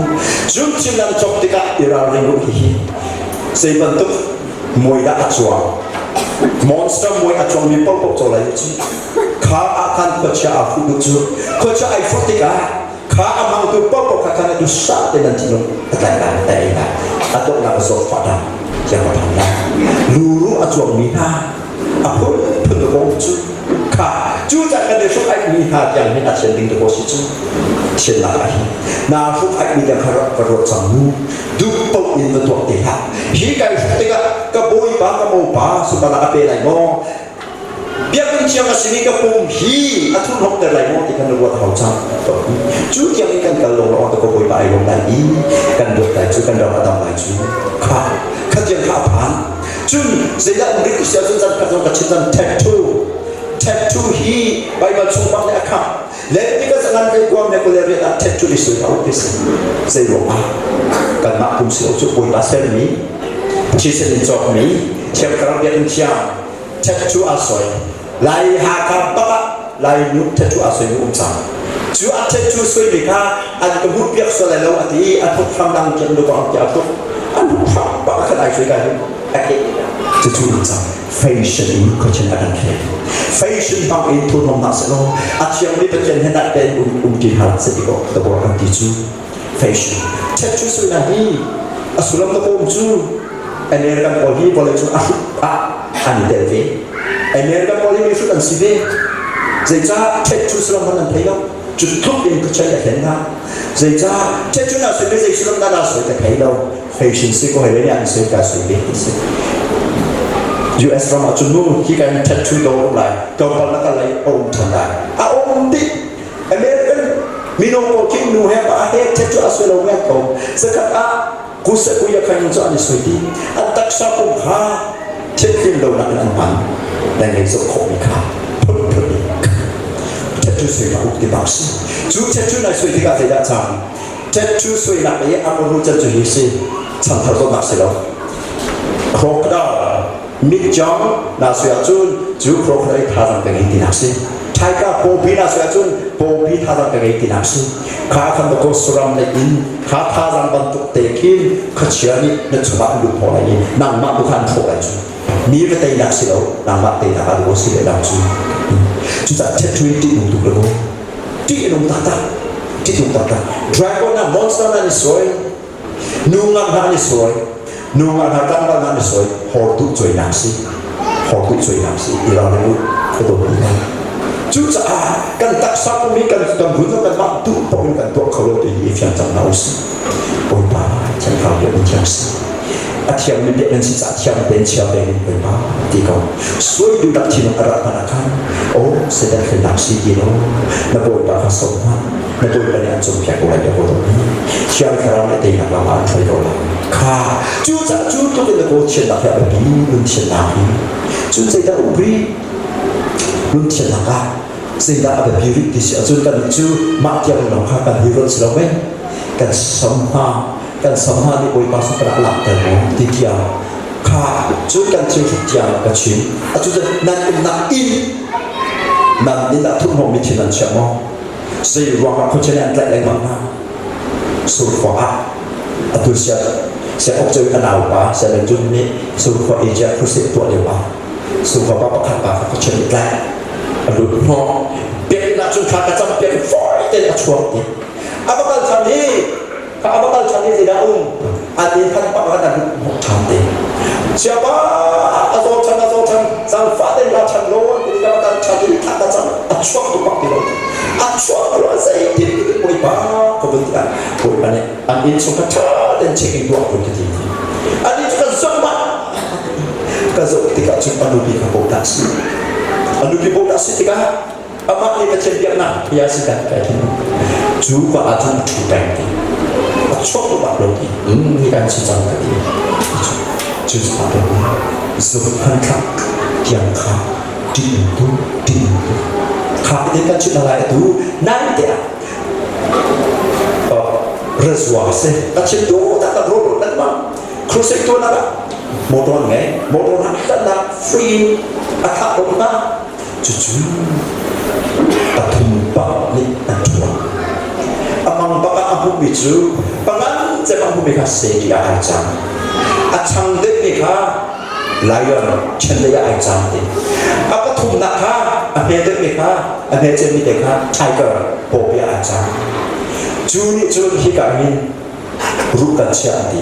Cun thil nan cawk tikah i ralring u hihi zei bantuk muai dah a cuang monster muai a cuangmi paohpaoh caw lai u ci kha ah khan khuachia aa fuh duh cu khuachia ai fuh tikah kha a hmangtu paohpaoh kha khan a duhsah te nan thinlung a tlai lai a ei lai a donghnak a zawtfah dah tiang a phan lai luru a cuangmi hna a phunphun ko cu kha cu caan kan i hruk aih mi hna tiang hin a thian ding te si cu thiannak ah hin naa hruk aih mi tiang kha rak ka ruat cang mu duh paoh in va tuah te hlah hi kai hruk tikah ka bawipa ka mopa sunparnak a pe lai maw biakinn thiang a simi ka pum hi a thurhnawmter lai maw ti khan na ruat hau cang cu tiang in kan kal lawng lawng te ko bawipa ai lawm lai i kan dawt lai cu kan ram a dam lai cu kha kha tiang kha a phan cun zeidah um rih sia cun zan khat zong ka chim cang tattoo tattoo hi Bible chung bak nih a kham Leviticus a ngan ve kuam le kule riat ah tattoo i sui a um ti si zei ruang ah kanmah pum si lo cu bawipa sermi thisen in cawkmi thiang thlarau biakinn thiang tattoo aa soi Lai Hakha bak ah Lai nu tattoo aa soi mi um cang cu a tattoo soi mi kha an ka hmuh piak sual lai lo a ti i a thuk hram dang tiang lu bang tiah a thuk an hmuh hram bak khan ai soi ka hi a ke cucu um cang fashion in khuachin a kan thleng fashion bang in thurhnawm hna seh law a thiangmi Pathian he nak tein um um ti hna seh ti ko the bor kan ti cu fashion tattoo soi na hi a sullam na kom cu American pawl hi vawleicung a hrut ah an i tel ve. American pawl hi mi hrut an si ve. Zeicah tattoo sullam hmanh an thei lo. Cu tluk in khuachei a hlen hna. Zeicah tattoo na sui zei sullam dah na sui ka thei lo. Fashion si ko hei le nih an sui ka sui ve ti si. US ram ah cun mu hi kan tattoo do um lai. Tlawmpal na kal lai a um than lai. A um dih. American mino pawl khi nu he pa he tattoo a sui lo ngai ko. Zakhat ah Kusa kuya khan cu an i sui ti an taksa pum kha thianhlim lonak in an hman nan ngei zoh khawhmi kha phunphun in tattoo sui ma uk ti bak si cu tattoo nai sui tikah zeidah cang tattoo suinak i a muru can cu hi si chanthar zawtnak si lo crocodile mitjong na sui ahcun cu crocodile thazaang ka ngei tinak si Thaika pawpi na sui ahcun pawpi thazaang ka ngei tinak si kha khan ko suram lei in kha thazaang bantuk te khin khuachia nih na chungah an lut khawh lai i nangmah tu kha an hrawh lai cu mi va teinak si lo nangmah teinak ah lu si leh lo cu cucaah tattoo in ṭih nung tuk le ṭih nung taktak ṭih nung taktak dragon na monster na ni sawi Nu ngak hna an i sawi. Nu ngak hna tlangval hna an i sawi. Hawrduh cuainak si. Hawrduh cuainak si. I ralring u. Ka dawt mi hna. Cucaah kan taksa pum hi kan kan vun kan mah duh paoh in kan tuah kho lo ti hi i fiang cang hna usih. Bawipa thiang thlarau biak in thiang si. A thiangmi biak nan si caah thiang tein chia tein Bawipa ti ko. Suai duhnak thinlung a rat hmanh ah khan oh Satan hlennak si ti lo na Bawipa kha sawm hmanh. Na Bawipa nih an cawnpiak ko lai tiah ka ruat. Thiang Thlarau nih teinak lam ah an hruai ko lai. Kha cucaah cu tluk in na kawl thiannak hi a biapi nun thiannak hi. Cun zeidah um rih? Nun thiannak ah zeidah a biapi rih ti si ahcun kannih cu mah tiang lawng kha kan hi ruat si lo mei? Kan sam hna kan sam hna nih Bawipa sunparnak langhter maw ti tiang kha cun kan thil hruk tiang ka chim. Atu cu nan umnak inn nan inn ah thurhnawmmi thil nan chiah maw? Zei ruangah khuachia nih an tlaih lengmang hna? Surkhua ah atu sia sia ok ceu a naupa sia Len Jun nih Surkhua Asia crusade tuah lio ah Surkhua pa pakhat pa kha khuachia nih tlaih a lut hnawh biakinn ah cun thla ka cam piak fawi tein a chuak ti a va kal ṭhan i ka a va kal ṭhan i zeidah um an inn phan pak ah an lut hnawh ṭhan te siapa a zaw ṭhan a zaw ṭhan zaangfah tein la ṭhan law an ti ka va kal ṭhan i thla ka cam a chuak tu pak ti lo a chuak lo zeitin bawipa ka vun ti ah bawipa nih. An inn chung kha ṭha tein checking tuah kun ka ti. An inn cu ka zoh mah ka zoh tikah cun a nupi kha bodah si. A nupi bodah si tikah amah nih Pathian biaknak bia si kan kai thin. Cu ka ah cun a ṭhu peng ti. A chuak bak lo ti. Ni kan si cang ka ti. Cu caah zuk hmanthlak tiang kha ṭih tu ṭih tu. Kha ti kan chimh lai atu nai te ah rezua si a chim tu tak tak ro kan ma crusade tu na motor ngai motor na tan na free a tha ko na cu cu pathum pak nih an ṭuan amang bak ah a hmuhmi cu pangan cem a hmuhmi kha seki ah ai cang a chang deuhmi kha lion chendei ah ai cang ti a pathumnak kha a hme deuhmi kha a hme cemmi te kha tiger pawpi ah ai cang cu nih cun hika hin ruh kan chiah an ti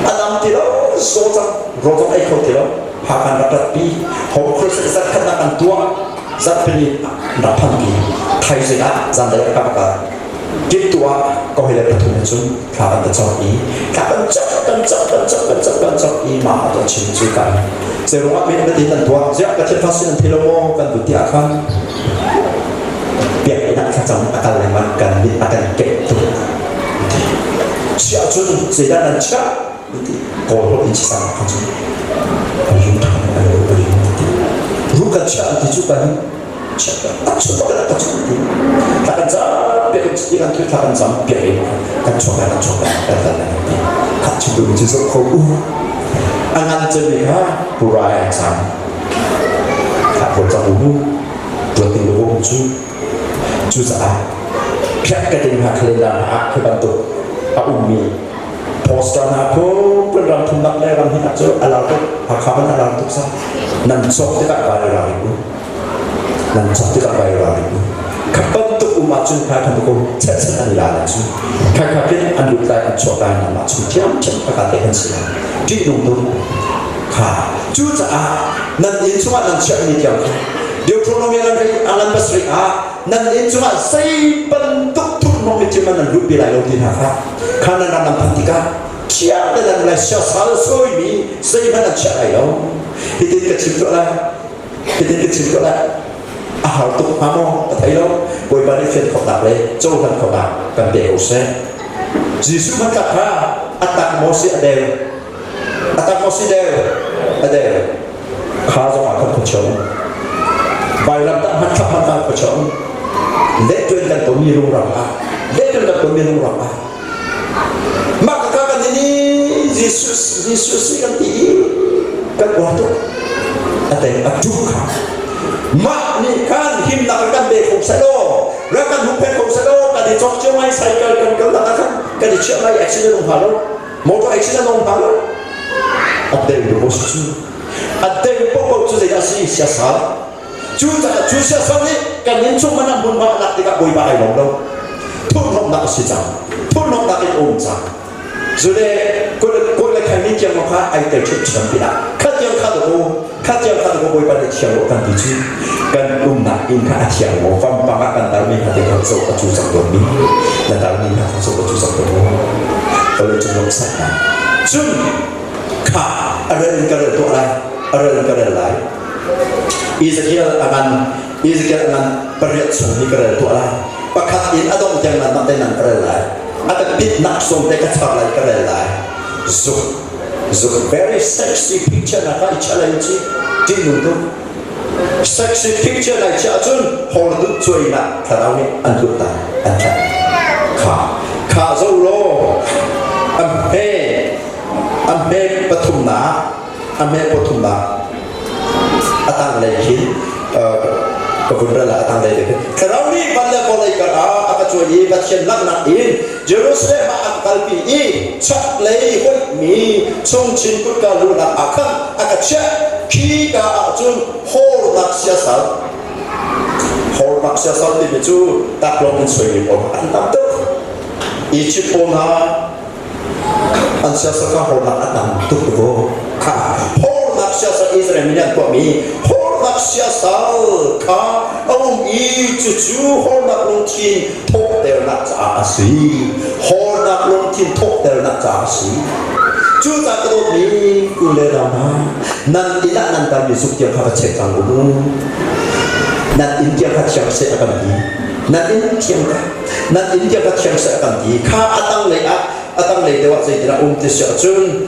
a dam ti lo zaw cang rawl zong ei kho ti lo phakan rak ratpi home crusade zat khatnak an tuah zat pini rak phanpi thaizing ah zanlei ah ka Kip tu ah ka hawile pathum he cun thla kan ta cawk i thla kan cawk kan cawk kan cawk kan cawk kan cawk i mah ah chim cu kan zeirung ah men tin an tuah ziah Pathian fa sin an thei lo maw kan tu tiah khan biakinn ah thlacam a kal lengmang kan mit a kan kep tuk chiah cun zeidah nan chiah ti kawl holh in chisang kha cun a yu ṭha a yu a yu ti ru kan chiah ti cu kan Thla kan cam piak in kan thil thla kan cam piak in kan chuak kan chuak kan kan kan ti khat chim tu ci zoh kho u angan cemi kha purai an cam thla ko cam u tuan ting lu cu cu caah phiak ka ting ha calendar ah khi bantuk a ummi poster hna phun ram thumnak le ram hinak cu a lar tuk Hakha man a lar tuk sa nan cawk tikah vai ral u nan cawk tikah vai ral u kha bantuk um ahcun kha khan ko chet chet an la lai cu kha kha kin an lut lai an chuak lai nan mah chung thiam thiam ka te kan si lai ṭih nung tuk kha cu caah nan inn chungah nan chiahmi tiang kha Deuteronomy nan rei angan pasarih ah nan inn chungah zei bantuk thurhnawm mi thil man nan lut pi lai lo ti hna kha kha nan ram nan phanh tikah thiang te nan lai siasal sawimi zeihmanh an chiah lai lo hitin ka chim tuah lai hitin ka chim tuah lai a har tuk hnga maw ka thei lo Bawipa nih fian khawhnak le cohlan khawhnak kan pe ko seh Jesuh hmantlak kha a tak maw si a deu a tak maw si deu a deu kha zong ah khan khuacheu vailam tah hmanthlak hmanthlak khuacheu lehtuan kan tonmi lungrang ah lehtuan kan tonmi lungrang ah mah ka kan ini Jesus Jesus si kan ti i kan uar tuk a teng a tu kha mah nih khan himnak kan pe kho seh law rak kan huppheng kho seh law kan i cawk cio ngai cycle kan kal nak ah khan kan i chiah ngai accident um hna lo motor accident um hna lo a deng tu si cu a deng popo cu zeidah si siasal cu caah cu siasal nih kan inn chung man hmun ma lak tikah bawipa ai lawm lo thurhnawmnak a si cang thurhnawmnak in um cang zule kul le khai ni tiang kha ai tel ṭhit ṭhiam pinah kha tiang kha ko kha tiang kha ko bawipa nih thiang lo kan ti cu kan umnak inn kha a thiang maw vampang ah kan tarmi kha te kha zo a cu cang tawn mi na tarmi kha zo a cu cang tawn maw vawlei cung lawmhsaknak cun kha a rel in ka rel tuah lai a rel in ka rel lai Ezekiel a ngan Ezekiel a ngan pariat chung hi ka rel tuah lai pakhat in a dongh tiang nan mah te nan ka rel lai a ka pitnak sawm te ka char lai ka rel lai zuk zuk very sexy picture na ka i challenge chi tinung tu sexy picture nai chia ahcun hor duh cuainak thlarau nih an tlut ta an thlak kha kha zo law an hme an hme pathumnak a hme pathumnak a tanglei khin ka vun ral ah a tanglei te khin thlarau nih van le vawlei kar ah a ka cuai i Pathian langhnak in Jerusalem ah a ka kalpi i chaklei hoihmi chungchin kutka luhnak ah khan a ka chiah khika ah cun hawrnak siasal hawrnak siasal timi cu taklawng in suaimi pawl an tam tuk Egypt pawl hna an siasal kha hawrnak a tam tuk ko kha hawrnak siasal Israel mi nih an tuahmi hawrnak siasal kha a um i cucu hawrnak lungthin thawhter. thawhternak caah a si. Hawrnak lungthin thawhternak caah a si. Cucaah ka dawtmi u le nau hna, nan inn ah nan kalmi zuk tiang kha va check cang u mu. Nan inn tiang kha thiang seh a kan ti. Nan inn thiang kha nan inn tiang kha thiang seh a kan ti. Kha a tanglei ah a tanglei deuh ah zeitin a um ti si ahcun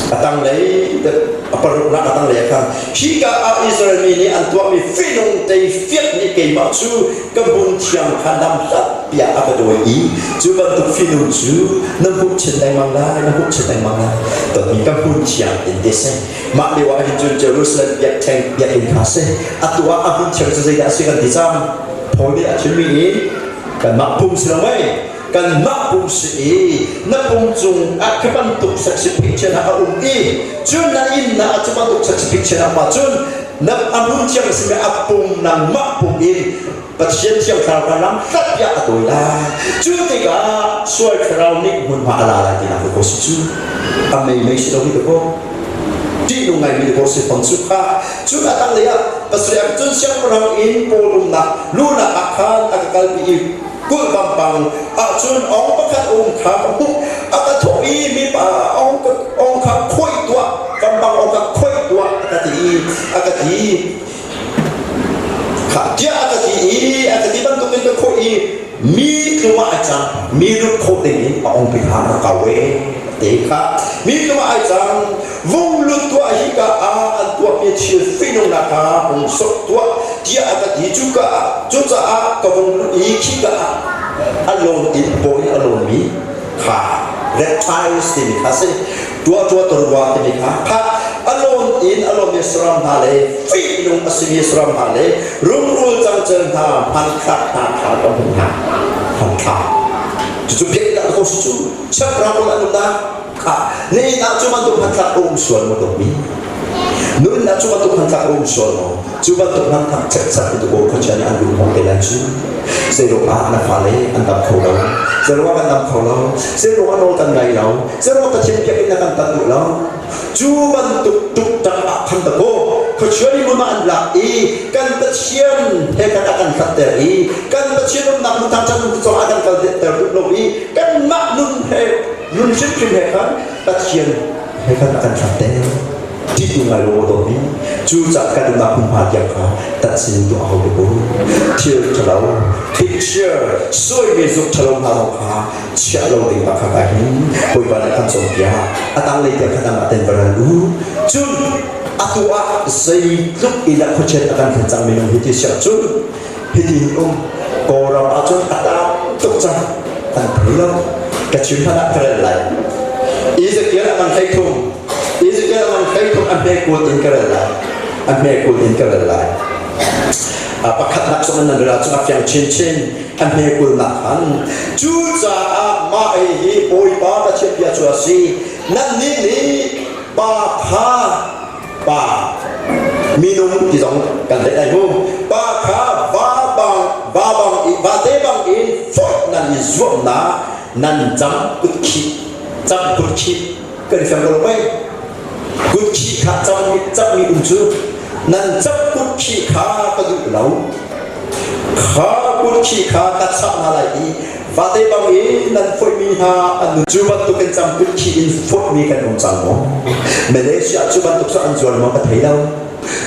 a tanglei a paruknak a tanglei ah khan hika ah Israel mi nih an tuahmi fihnung teifiak nih keimah cu ka hmun thiang kha lam hlat piah a ka dawi i cu bantuk fihnung cu na hmuh chin lengmang lai na hmuh chin lengmang lai tonni ka hmun thiang in ti si mah lio ah hin cun Jerusalem biakṭheng biakinn kha si atu ah a hmun thiang cu zeidah a si kan ti cang Paul nih a chimmi in kanmah pum si lo mei kanmah pum si i na pum cung ah khi bantuk sexy picture a um i cun na inn na cu bantuk sexy picture a um cun na a hmun thiang simi a pum nangmah pum in Pathian thiang thlarau kha lam hlat piah a tawi lai cu tikah sual thlarau nih hmunhma a la lai tinak ko si cu a mei mei si lo hi ko ṭihnung ngaimi ko si fang cu kha cun a tanglei ah pasarih cun siangpahrang inn pawl umnak luhnak ah khan a ka kalpi i kulh vampang ahcun ong pakhat um kha ka hmuh a ka thawh i mipa ong ong kha khawih tuah vampang ong kha khawih tuah a ka ti i a ka ti kha tiah a ka ti i a ka ti bantukin ka khawih i mi tlung ah ai cang mi lut khawh ding in a ong pi kha a kau e te kha mi tlung ah ai cang vung lut tuah hika ah an tuahmi thil fihnungnak kha hung sok tuah tiah a ka ti cuka cucaah ka vung lut i khika ah a lawn in pawi a lawnmi kha reptiles timi kha si tuah tua torwa timi kha kha a lawn in a lawnmi saram hna le fihnung a simi saram hna le rungrul cangcel hna hmanthlak hna kha ka hmuh hna hmanthlak cucu biaknak ko si cu siangpahrang an umnak Khah, nihin ah cu bantuk hmanthlak a um sual maw dawtmi? Nun ah cu bantuk hmanthlak a um sual maw? Cu bantuk hmanthlak cekcak in aw khuachia nih an luh hnawh te lai cu. Zeiruang ah na fale an dam kho lo? Zeiruang kan dam kho lo? Zeiruang ah nawl kan ngai lo? Zeiruang Pathian biakinn na kan tan duh lo? Cu bantuk tuktak ah khan dakaw khuachia nih mun ah an lak i kan Pathian he kan a kan hlatter i kan Pathian umnak hmun thangṭhat nun cu a kan kalter duh lo i kanmah nun he nun hrimhrim he khan Pathian he khan a kan hlat ṭih ngai lo dawmi cu cah kan umnak hmunhma tiang kha tatsin tuah hau ko thil ṭhalo picture suaimi zuk ṭhalo hna zong kha chiah lo ding bak kha kai hin Bawipa nih kan cawnpiak a tanglei tiang khan amah ten varal u cun atu ah zeitluk in a khuachiat a kan thlen cang minung hi ti siah cun hitin um Kawlram ahcun a tam tuk cang an thei lo ka chim hmanh ah ka rel lai Ezekiel a man 13 Ezekiel a man 13 a hme kul in ka rel lai a hme kul in ka rel lai a pakhatnak song nan rel ahcun a fiang chinchin a hme kulnak khan cucaah mah hi Bawipa Pathian bia cu a si nannih nih pa kha pa minung ti zong kan theih lai mu pa kha va bang va bang i vate bang in foih nan i zuamnak nan cam kut khih cam kut khih kan i fiang ko lo mei kut khih kha cam cam mi um cu nan cam kut khih kha ka duh lo kha kut khih kha ka chah hna lai i Vate bang in nan foihmi hna an nun cu bantuk in cangkut khi in foihmi kan um cang maw? Malaysia cu bantuk cu an zual maw ka thei lo.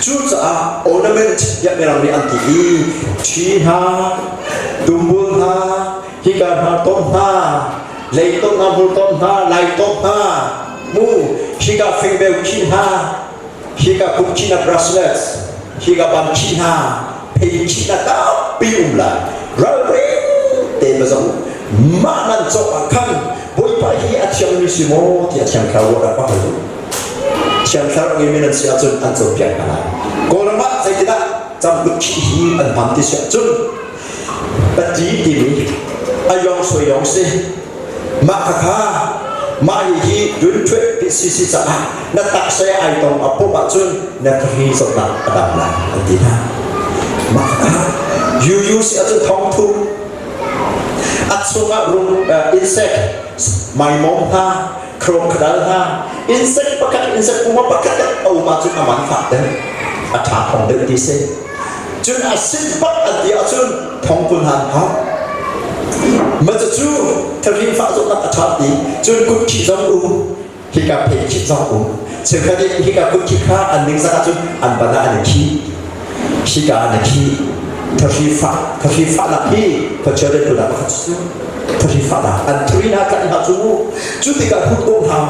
Cucaah ornament tiah mirang nih an ti i ṭhi hna, tumbul hna, hika hna tom hna, lei tom hna, hmur tom hna, lai tom hna, mu hika fingbeu khi hna, hika kut khi na bracelets, hika ban khi hna, phei khi na tampi um lai ralring tein va zoh mah nan cawk ah khan Bawipa hi a thiangmi si maw tiah thiang thlarau ruah rak hal u thiang thlarau ngeimi nan si ahcun an cawnpiak hna lai Kawlram ah zeitinah camkut khi hi an hman ti si ahcun pati timi a yong soi yong si Mah khakha mah hihi dun ṭhuet ti si si caah na taksa ai tong a pum ahcun na thahri zawtnak a dam lai an ti hna. Mah khakha UU si ahcun thawngthu a chungah rung insect maimawm hna crocodile hna insect pakhat insect puma pakhat a um ahcun a man fak deuh a ṭha thawng deuh ti si cun a sin bak an ti ahcun. Thongkul hna an phak. Mah cucu thahri fah zawtnak a ṭha ti cun kutkhih zong um hika pheikhih zong um. Cheukhat nih hika kutkhih kha an ningzak ahcun an ban ah an i khih. Hika an i khih. Thahri fah thahri fahnak hi khuachia rianṭuannak pakhat cu thahri fahnak an thuri hna tlaih hna cu cu tikah hutdawh hna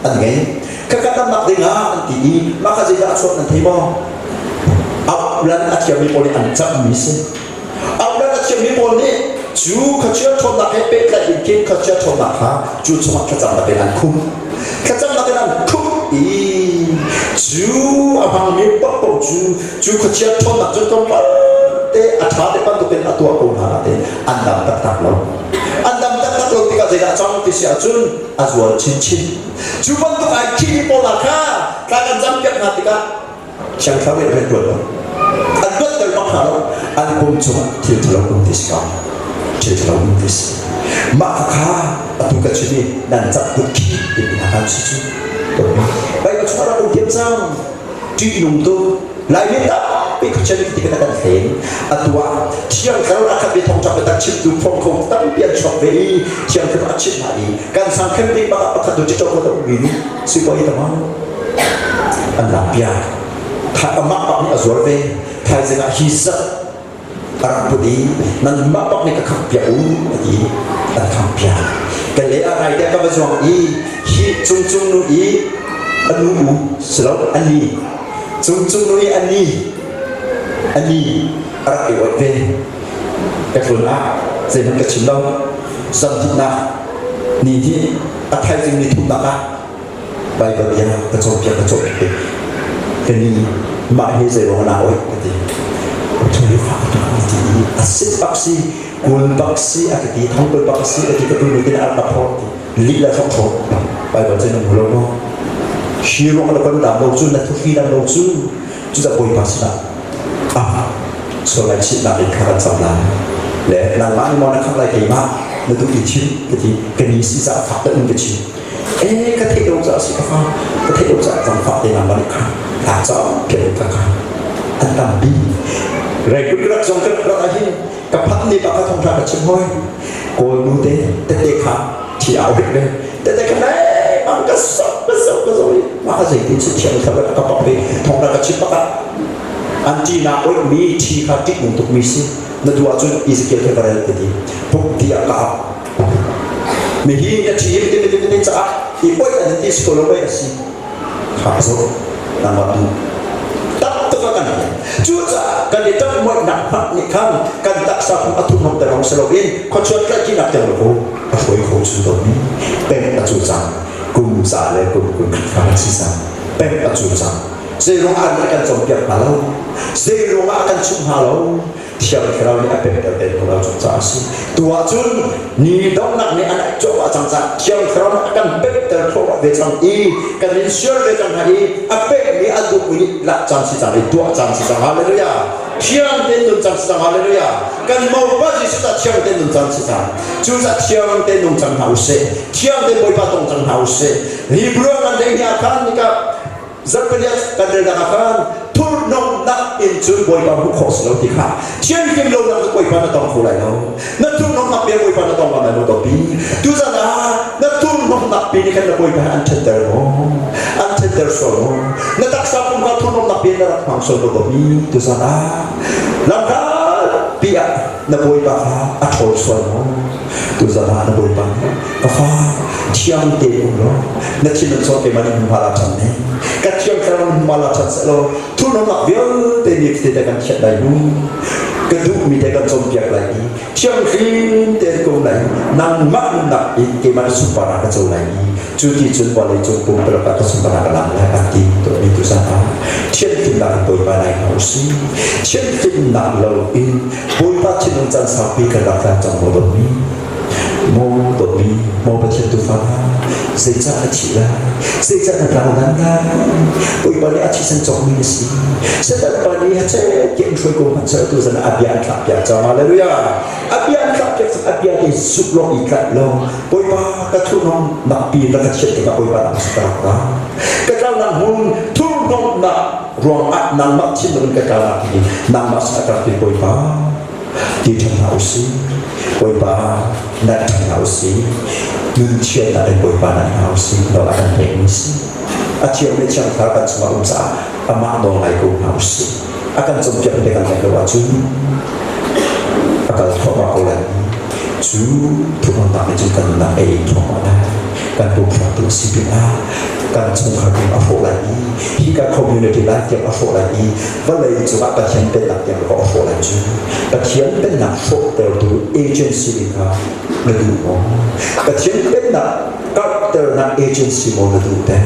an ngei. Khakha damnak ding ah an ti i mah kha zeidah a chuak nan thei maw? Auhlan a thiammi pawl nih an camhmi si. Auhlan a thiammi pawl nih cu khuachia ṭhawnnak he pehtlaih in khin khuachia ṭhawnnak kha cu chungah thlacamnak in an khumh. Thlacamnak in an khumh i cu a hmangmi paohpaoh cu cu khuachia ṭhawnnak cu tlawmpal te a ṭha te bantukin a tuah ko hna nain an dam taktak lo. An dam taktak lo tikah zeidah cang ti si ahcun a zual chinchin. Cu bantuk ai khimi pawl hna kha thla kan campiak hna tikah Thiang Thlarau nih rian ṭuan lo. An luatter bak hna lo. An pum cungah thil ṭhalo um ti si ko. Thil ṭhalo um ti si. Mah kha atu ka chim i nan cap kut khi timi hna kan si cu. Baibal chungah rak um thiam cang. Ṭihnung tu Laimi tampi khuachia nih ti kan hlen. Atu ah Thiang Thlarau a khat mi thawngṭha biatak chimtu phawng kho tampi an chuak ve i Thiang Thlarau a chimh hna i kan sang khem ding bak ah pakhat tu ṭiṭo ko ummi nih si ko i tamang an lak piak. Amah bak nih a zuar ve. Thaizing ah hi zat a rak put i nanmah bak nih ka khangh piak u a ti an khangh piak ka le ah ngai te ka va zuang i hi cungcung nu i a nu u silo ani cungcung nu i ani ani a rak i oih ve ka tlun ah zeihmanh ka chim lo zamhnak ni hi a thaizing ni thumnak ah Baibal bia ka cawnpiak ka cawnpiak ka ni mah hi zei ruang na oi ka ti thuri fa ka ka ti i a sit bak si kul bak si a ka ti thong kul bak si a ti ka tu nu tin a ka phor ti li la thok thok Baibal cu na hmu lo maw hi ruang la kan dam lo cu na thu hi dam lo cu cu da bawipa sinah ah sual lai chitnak in kha kan cam lai le nangmah ni maw na kham lai keimah na duh i chim ka ti ka ni si ca fak in ka chim e ka theih lo caah si ka fa ka theih lo caah zangfah te nangmah nih kha kaa cam piak ka kha an tampi reikut rak zong ka rak ah hin ka phat ni pa kha thongtha ka chim hoi kawl nu te tete kha thi au hek ve tete kha nei mang ka sok ka sok ka zo i ma ka zeitin si thiam thla ka pak ve thongtha ka chim pakhat an ti na oi mi thi kha tik nung tuk mi si na du ahcun Ezekiel khe ka rel te ti puk ti ah ka ap Mihi na ṭhi ti ti ti caah i oih an ti si ko lo mei a si. Kha zo nangmah tu tak tuk a kan cucaah kan i ṭamhmoihnak hmanh nih khan kan taksa pum a thurhnawm ter hong si loin khuachuat tlaihṭinak tiang lo a hruai kho cu dawtmi peng a cu cang kum za le kum kum kha a si cang peng a cu cang zei ruangah an kan cawnpiak hna lo zei ruangah a kan chimh hna lo Thiang Thlarau nih a pekter te ko lo caah a si. Tu ahcun ni donghnak nih an cuahmah cang caah Thiang Thlarau nih a kan pekter thluahmah ve cang i kan in sual ve cang hna i a pekmi a duhmi nih lak cang si cang i tuah cang si cang. Hallelujah! Thiang tein nun cang si cang. Hallelujah! Kan mopa Jesuh cah thiang tein nun cang si cang. Cu cah thiang tein nung cang hna usih. Thiang tein Bawipa tong cang hna usih. Hebrew ngan dei hna khan nika Zarhpini kan relnak ah khan thurhnawmhnak in cun Bawipa hmuh khawh si lo ti kha thianhlim lonak cu Bawipa na tong kho lai lo na thurhnawmhnak bia Bawipa na tong lai lo topi tuzan ah na thurhnawmhnak pi nih khan na Bawipa an ṭhenter maw an ṭhenter sual maw na taksa pum kha thurhnawmhnak bia na rak hmang sual maw topi tuzan ah lamkal pi ah na Bawipa kha a ṭhawl sual maw tuzan ah na Bawipa nih ka fa thiang te um law na thinlung chung keimah nih hmunhma la ṭhan ne ka thiang thlarau hmunhma la ṭhan seh law thurhnawmnak vialte ni te kan thianh lai mu ka duhmi te kan cawnpiak lai i thianghlim tein ko lai nangmah nunnak in keimah na sunparnak ka co lai i cu ti cun vawlei cung pumpalak ah ka sunparnak ka lang lai an ti tuahmi tu zan ah thianhlimnak in Bawipa nai hna usih thianhlimnak lo in Bawipa thinlung caan saupi kan rak tlan cang maw dawtmi Maw dawtmi, maw Pathian tuufa hna, zeicah na thih lai? Zeicah na tlau lan lai? Bawipa nih a thisen cawkmi na si. Satan pa nih hachet tiah in hruai ko hmanh seh tu zan ah a bia an thlak piak cang. Hallelujah! A bia an thlak piak cang, a bia te zuk law i tlaih law Bawipa ka thurhnawm nak pi na ka thianh tikah Bawipa nang ka rak ra. Ka tlaunak hmun thurhnawmnak ruangah nangmah thinlung in ka tlau nak hi nangmah sin a ka rak ti Bawipa. Ti ṭhan hna usih. Bawipa nalh ṭhan hna usih. Nun thiannak in Bawipa nalh hna usih. Nawl a kan pekmi si. A thiang le thiang thlarau kan chungah um caah amah nawl ngai ko hna usih. A kan cawnpiak te kan ngaih lo ahcun a kal thluahmah ko lai. Cu thurhnawmnak nih cun kan nunnak ei in thluahmah lai. Kan pumhrawktu a si pinah kan chungkhar kong a hrawh lai i hika community lai tiang a hrawh lai i vawlei cungah Pathian pennak tiang ka a hrawh lai cu. Pathian pennak hrawhtertu agency ding kha na duh maw? Pathian pennak karhternak agency maw na duh te?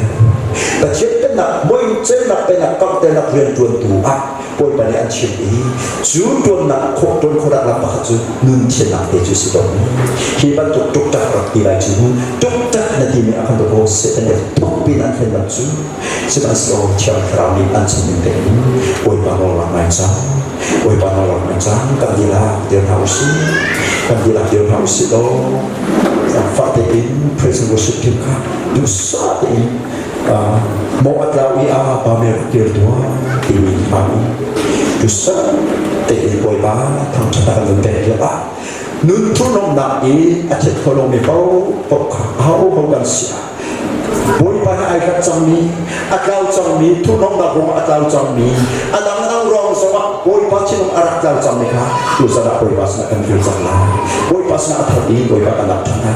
Pathian pennak moicelnak pennak karhternak rianṭuantu ah Bawipa nih an chim i cu ṭuannak khawh ṭuan khawhnak lam pakhat cu nun thiannak te cu si ko. Hi bantuk ṭukṭak rak ti lai cu ṭukṭak na timi a kan ko Satan nih thuk pin an thlen bak cu sihmanhsehlaw Thiang Thlarau nih an chim ning tein Bawipa nawl rak ngai cang. Bawipa nawl rak ngai cang. Kan dihlak dir hna usih. Kan dihlak dir hna usih law fah tein praise and worship team kha duhsah tein maw a tlau i a pa me rak kir tuah timi hna in duhsah tein Bawipa thangṭhat kan vun pek lio ah nun thurhnawmnak i a thet kho lomi paohpaoh kha aho kan si ah Bawipa he ai hlat cangmi a tlau cangmi thurhnawmnak ruangah a tlau cangmi a dang dang ruang zongah Bawipa thinlung a rak tlau cangmi kha tuzan ah Bawipa sinah kan kir cang lai Bawipa sinah a thar i Bawipa kan lak ṭhan lai.